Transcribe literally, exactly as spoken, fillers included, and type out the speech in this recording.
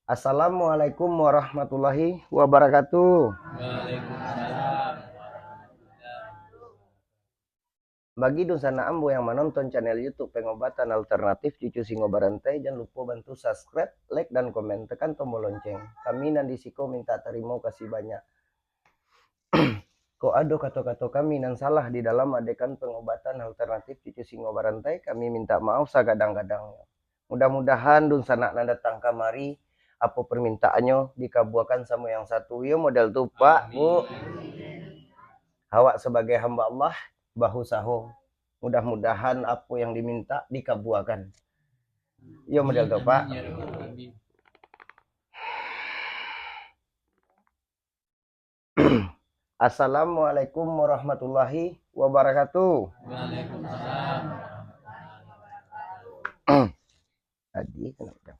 Assalamualaikum warahmatullahi wabarakatuh. Waalaikumsalam. Bagi dunsanak ambo yang manonton channel YouTube Pengobatan Alternatif Cucu Singo Barantai, jan lupo bantu subscribe, like, dan komen. Tekan tombol lonceng. Kami nan di siko minta tarimo kasih banyak. Kok ado kato-kato kami nan salah di dalam adekan pengobatan alternatif cucu singo barantai, kami minta maaf sagadang-gadangnyo. Mudah-mudahan dunsanak nan datang kamari, apo permintaannyo dikabuakan samo yang satu. Iyo model tu, Pak, Bu. Amin. Awak sabagai hamba Allah, bausaho. Mudah-mudahan apo yang diminta dikabuakan. Iyo model tu, Pak. Amin, ya Rabbal Alamin. Assalamualaikum warahmatullahi wabarakatuh. Waalaikumsalam. Tadi kenapa?